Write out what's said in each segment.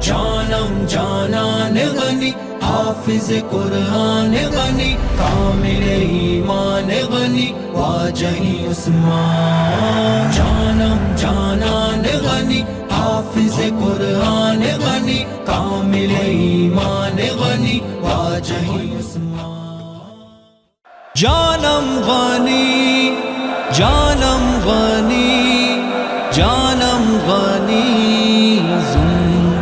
جانم جانان غنی، حافظ قرآن غنی، کامل ایمان غنی، واجہ عثمان۔ جانم جانان غنی، حافظ قرآن غنی، کامل ایمان غنی، واجہ عثمان۔ جانم غنی، جانم غنی، جانم غنی، ذوالنورین۔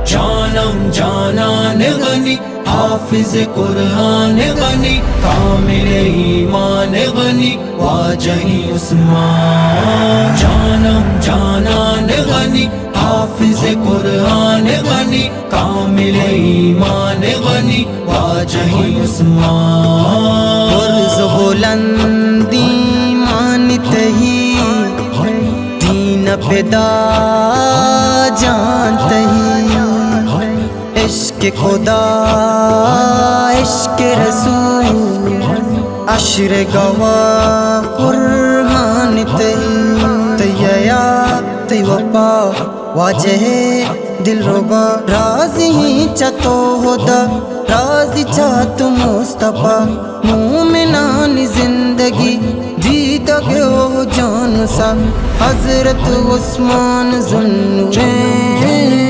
جانم جانان غنی، حافظ قرآن غنی، کامل ایمان غنی، واجہ عثمان۔ جانم جانان غنی، حافظ قرآن غنی، کامل ایمان غنی، واجہ عثمان۔ برز بلند ایمان تئی، دین پدا جان تئی، عشق خدا، عشق رسول، عشر گواہ قرآن تئی، تئی حیا، تئی وفا، واجہ دلربا، راضی چہ تو ہدا، راضی چہ تو مصطفی، مومنانی زندگی دیدگ او جان سا، حضرت عثمان ذوالنورین۔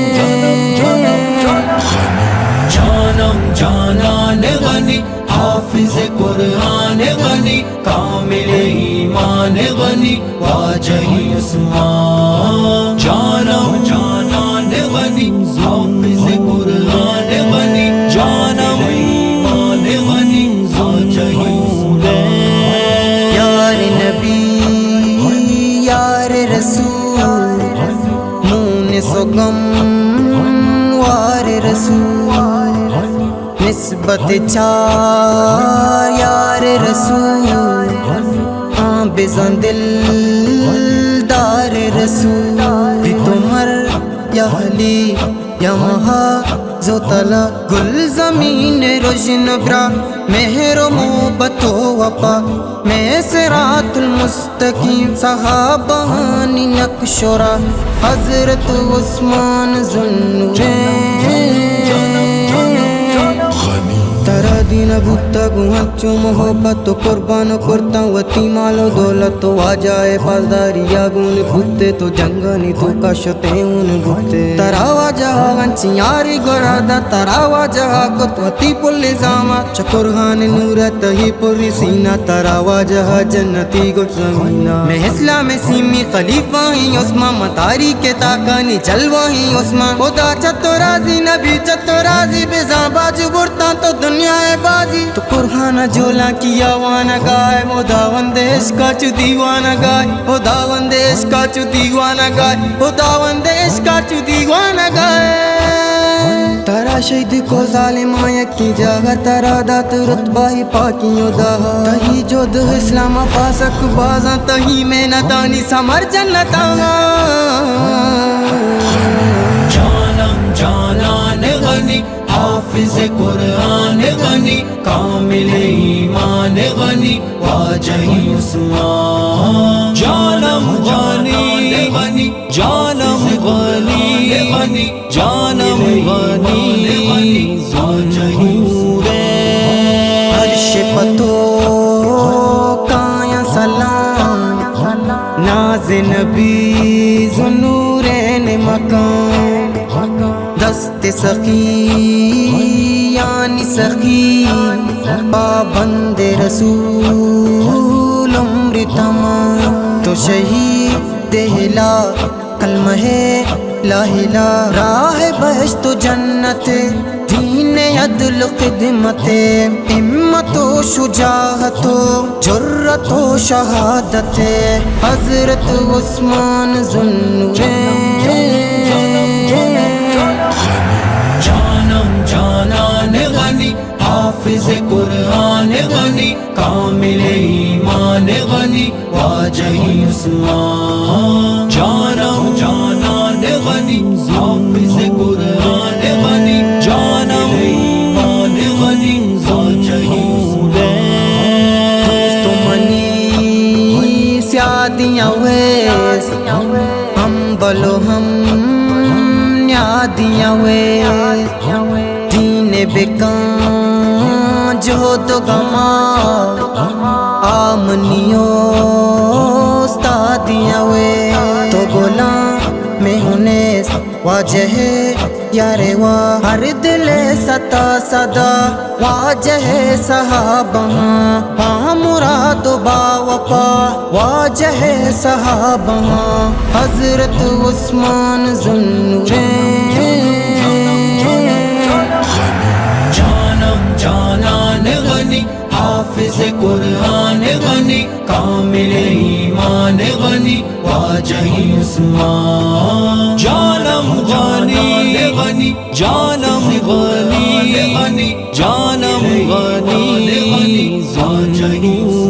جانم جانان غنی، حافظ قرآن غنی، کامل ایمان غنی، واجہ عثمان۔ جانم جانان غنی، حافظ قرآن غنی، جانم ایمان غنی، واجہ عثمان۔ یار نبی، یار رسول، مونس و غم وار رسول، نسبت چار یار رسول، آں بزاں دلدار رسول۔ بی تو مر یا علی یا مہا زو تلا، گلزمین رژن برا، مہر و محبت و وفا، مئے صراط المستقیم، صحابہانی نقش و راہ، حضرت عثمان ذوالنورین۔ ترا دین بوتگ انچو محبت و قربان و کرتاں وتی مال و دولت و واجہ ءِ پاسداری ءَ گون بوتے، تو جنگانی توکا شتے ہون بوتے۔ ترا واجہ ءَ انچیں یاری گورا دات، ترا واجہ ءَ کت وتی پل زاما، چہ قرآن نور ءَ تہی پری سینہ، ترا واجہ ءَ جنتی گٹ زمینہ۔ مئے اسلام ءِ سیمی خلیفہ ایں عثمان، ما تاریخ ءِ تاکانی جلوہ ایں عثمان۔ خدا چہ تو راضی، نبی چہ تو راضی، بزاں باج برتاں تو دنیا ءِ بازی۔ تو قرآن ءَ جولاں کیا وانگائے، خداوند عشق ءَ چو دیوانگائے، خداوند عشق ءَ چو دیوانگائے، خداوند عشق ءَ چو دیوانگائے۔ ترا شہید کو ظالماں یکیں جاگہ، ترا دات رتبہ ءِ پاکیں ہدا ءَ۔ تہی جہد اسلام ءَ پاسک بازاں، تہی محنتانی ثمر جنتاں۔ جانم جانان غنی، حافظ قرآن غنی، کامل ایمان غنی، واجہ عثمان۔ جانم غنی، جانم غنی، جانم غنی، ذوالنورین۔ عرش پتو کایاں سلام، ناز نبی ذوالنورین مقام۔ دست سخی یعنی سخی، پابند رسول عمر تمام۔ تو شہید الہ، کلمہ لا الہ، راہ بہشت و جنت، دین عدل و خدمت، ہمت و شجاعت و جرأت و شہادت، حضرت عثمان ذوالنورین۔ جانم جانان غنی، حافظ قرآن غنی، کامل ایمان غنی، واجہ عثمان۔ جانم جانان غنی، حافظ قرآن غنی، جانم ایمان غنی، واجہ عثمان۔ دوست منی سیادی اویس، پلو ہم نیادیاں وے، دین بکاں جہد و گما، آمنی استادیاں وے۔ تو گلاں میں ہنیس واجہ یارے وا، ہر دل ستا صدا واجہ صحابہ، ہاں مراد و باوفا واجہ صحابہ، حضرت عثمان ذوالنورین۔ جانم جانان غنی، حافظ قرآن غنی، کامل ایمان غنی، واجہ عثمان۔ جانم غنی غنی، جانم غنی غنی، جانم غنی ذوالنورین۔